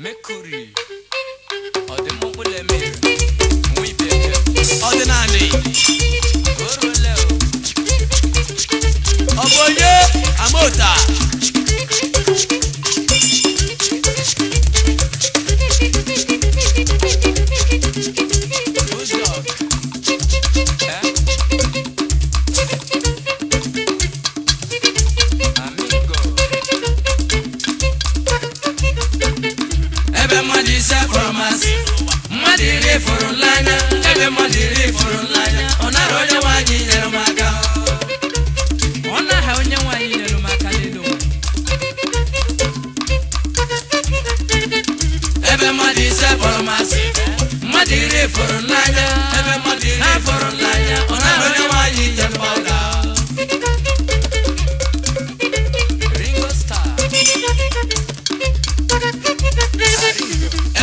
Mercury ọdịmụkpụlemere nwibeke ọdịnanị orole ọ bụ onye amaota Bulldog Amigo ebe mmadụ ise kpọrọ masị mmadụ iri fụrụ n'anya ebe mmadụ iri fụrụ n'anya ọ nara onye nwaanyị nyere m aka Ọ naghị onye nwaanyị nyere m aka n'elu ụwa. Ebe mmadụ ise kpọrọ masị mmadụ iri fụrụ n'anya ebe mmadụ iri fụrụ n'anya ọ nara onye nwaanyị nyere m aka. Ringo Starr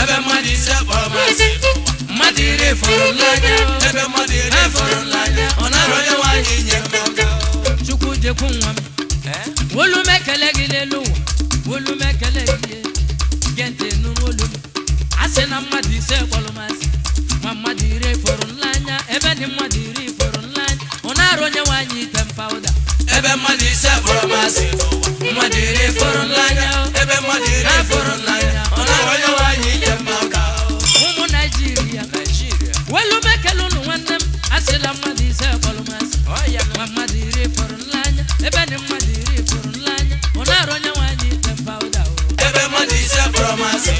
Ebe mmadụ ise kpọrọ masị mmadụ iri fụrụ n'anya ebe mmadụ iri fụrụ n'anya ọ nara onye nwaanyị nyere m aka. Chukwu jekwu nwa m. Olu m ekele gị n'elu ụwa, olu m ekele gị gee ntị nụrụ olu m. A sị na mmadụ ise kpọrọ m asị, ma mmadụ iri fụrụ n'anya, ebe dị mmadụ iri fụrụ n'anya, ọ na-arụ onye nwaanyị ite mpawụda. Ebe mmadụ ise kpọrọ m asị mmadụ iri fụrụ n'anya ebe mmadụ iri fụrụ n'anya ọ nara onye nwaanyị nyere m aka. Ụmụ Naijiria, Nigeria olu m ekele ụnụ nwanne m, a sịla mmadụ ise kpọrọ m asị, ọ ya ma mmadụ iri fụrụ n'anya, ebe dị mmadụ iri fụrụ n'anya, ọ na-arụ onye nwaanyị ite mpawụda. O. Ebe mmadụ ise kpọrọ m asị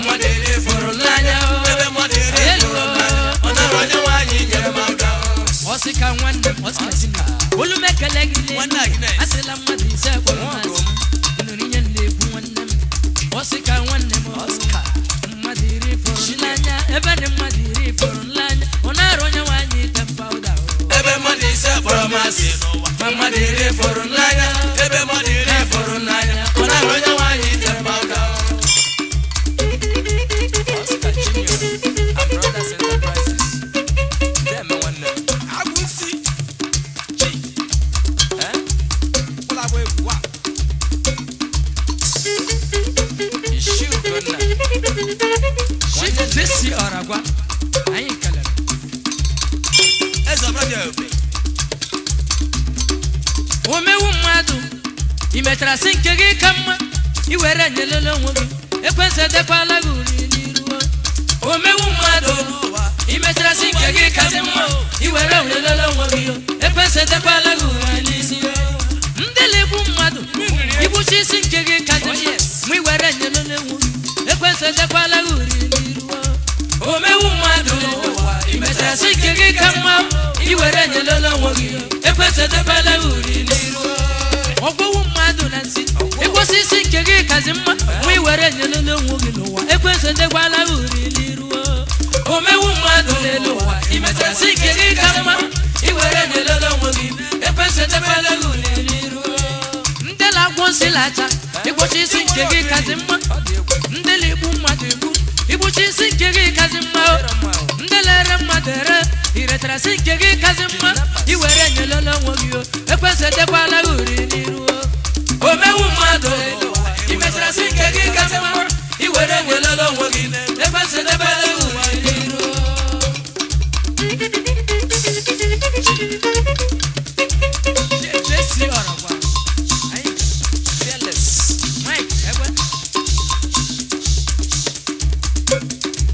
mmadụ iri fụrụ n'anya ebe mmadụ iri fụrụ n'anya ọ nara onye nwaanyị nyere m aka. Ọsị ka nwanne m, ọsị ka di m. Olu m ekele gị n'elu. Nwanne Agnes. Asịla mmadụ ise kpọrọ m asị. Nụrụ ihe m na-ekwu nwanne m. Ọsị ka nwanne m. Oscar Mmadụ iri fụrụ n'anya, ebe dị mmadụ iri fụrụ n'anya, ọ na-arụ onye nwaanyị ite mpawụda o. Ebe mmadụ ise kpọrọ m asị ma mmadụ iri fụrụ n'anya ebe mmadụ iri fụrụ n'anya ọ nara onye nwaanyị nyere m aka. Oscar Junior and Brothers Enterprises Deme nwanne m Agwụsị Chi Eh? ụlọ egwu a. Ishi Ugonna Chief Jesse Oragwa, anyị kelere. Eze ọbụla dị ebube. Omewu mmadụ, ị mechara sị nke gị ka mma, i were nyelele onwe gị, ekwensị edekwala gị uri n'iru o. Omewu mmadụ, ị mechara sị nke gị kasị mma, i were nyelele onwe gị, ekwensị edekwala gị uri n'isi o. Ndị na-egbu mmadụ, igbuchi isi nke gị kasị mma, ma i were nyelele onwe gị, ekwensị edekwala gị uri n'iru o. Omewu mmadụ, ị mechara sị nke gị ka mma, i were nyelele onwe gị, ekwensị edekwala gị uri n'iru o. Ọgwụgwụ mmadụ na nsị, ịkwụsị isi nke gị kazi mma, ma i were nyelele onwe gị n'ụwa, ekwensị edekwala gị uri n'iru o. Omewu mmadụ n'elu ụwa, ị mechara sị nke gị ka mma, i were nyelele onwe gị, ekwensị edekwala gị uri n'iru o. Ndị na-agwọ nsị lacha, ịkwụsị isi nke gị kazi mma, ọ dị egwu ndị na-egbu mmadụ egbu, igbuchi isi nke gị kazi mma o. mma o Ndị lere mmadụ ere, iretara si nke gị kazi mma, i were nyelele onwe gị o, ekwensị edekwala gị uri n'iru o. Omewu mmadụ ị mechara sị nke gị kasị mma i were nyelele onwe gị ekwensị edebere gị uri n'iru. Jesse Oragwa, anyị Fearless Mike Egwe.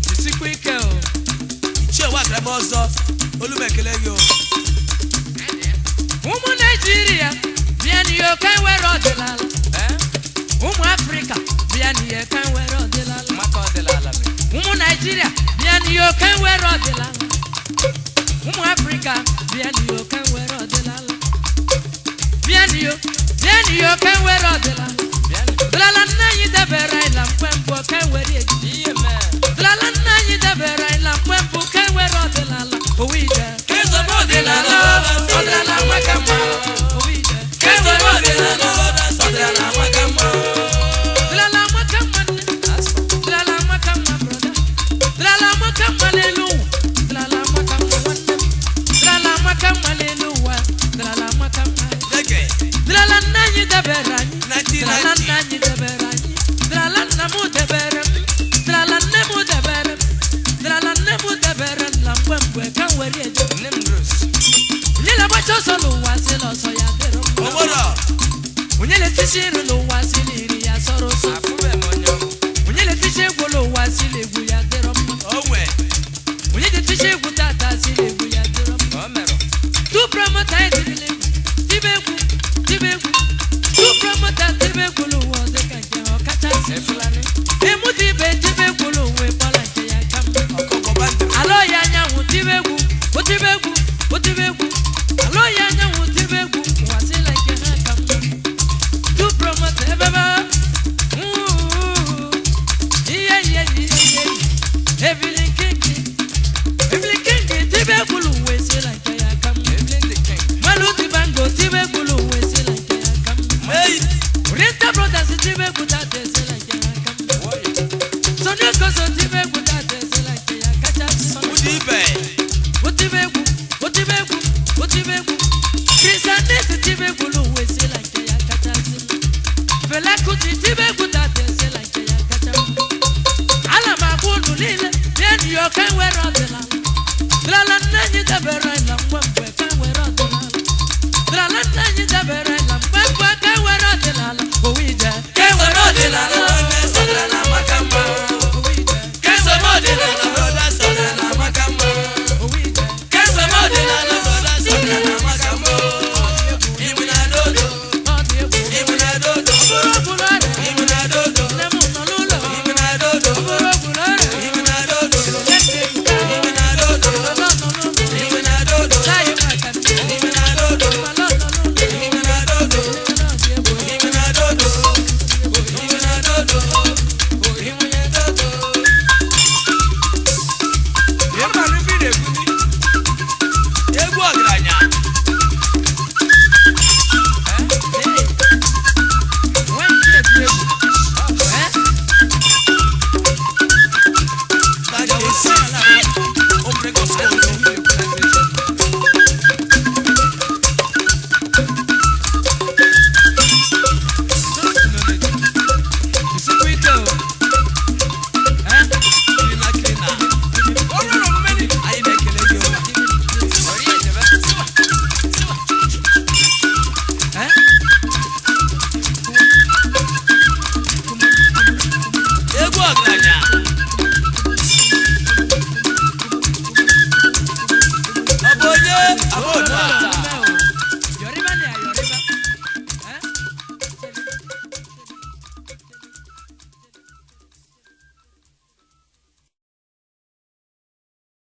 Jisikwa ike o. Ichie wakara m ọzọ olu m ekele gị o. Ụmụ Naijiria bịa n'ihe ka nwere ọdịnala. Eh? Ụmụ Afrịka bịa n'ihe ka nwere ọdịnala. Maka ọdịnala m Ụmụ Naijiria bịa n'ihe ka nwere ọdịnala. Ụmụ Afrịka bịa n'ihe ka nwere ọdịnala. Bịa n'ihe, bịa n'ihe ka nwere ọdịnala. Bịanụ Ọdịnala nna anyị debere anyị na mgbe mbụ ka nwere ejiji. ihe mee Ọdịnala nna anyị debere anyị na mgbe mbụ ka nwere ọdịnala. Owu ije. Kezobe ọdịnala ọdịnala maka mma. Owu ije. Kezobe ọdịnala ọdịnala maka mma. Ọdịnala maka mma nne. Asfa Ọdịnala maka mma brọda. Ọdịnala maka mma n'elu ụwa. Ọdịnala maka mma nwanne m. Ọdịnala maka mma n'elu ụwa. Ọdịnala maka mma. Ege Ọdịnala nna anyị debere anyị. 19 na-esi nri n'ụwa sili iri ya sọrọ ụsọ. Afụbe m onye ọbụ. Onye na-eticha egwu n'ụwa sili egwu ya dịrọ mma. Onwe. Onye na-eticha egwu tata sili egwu ya dịrọ mma. O merụ. Tu promota etirila egwu, tibe egwu, tibe egwu. Tu promota tibe egwu n'ụwa ọ dịka nke ọ kachasị. Efulani. Emutu ibe tibe egwu n'ụwa ịkpọla nke ya ka mma. Ọkụkọ bandụ. Alọ ya anyanwụ tibe egwu, o tibe egwu, o tibe egwu. Alọ ya anyanwụ tibe egwu, ụwa sịla nke ha ka mma. Tu promota ebebe, ihe ihe ihe ihe. Evelyn King, Evelyn King tibe egwu n'ụwa esila nke ya ka mma. Evelyn the King. Maluti Bango tibe egwu n'ụwa esila nke ya ka mma. Hey. Oriental Brothers tibe egwu tata esila nke ya ka mma. Warrior. Sonny Okoso tibe egwu tata esila nke ya kachasị. Ụdị ibe. Otibegwu, otibegwu, otibegwu. Christianity tibegwu n'ụwa esila nke ya kachasị mma. Fela Kuti tibegwu tata esila nke ya kacha mma. Ana m agwa unu niile na enyi ya ọka nwere ọdịnala. Dịlala nne anyị debere anyị na nwa m.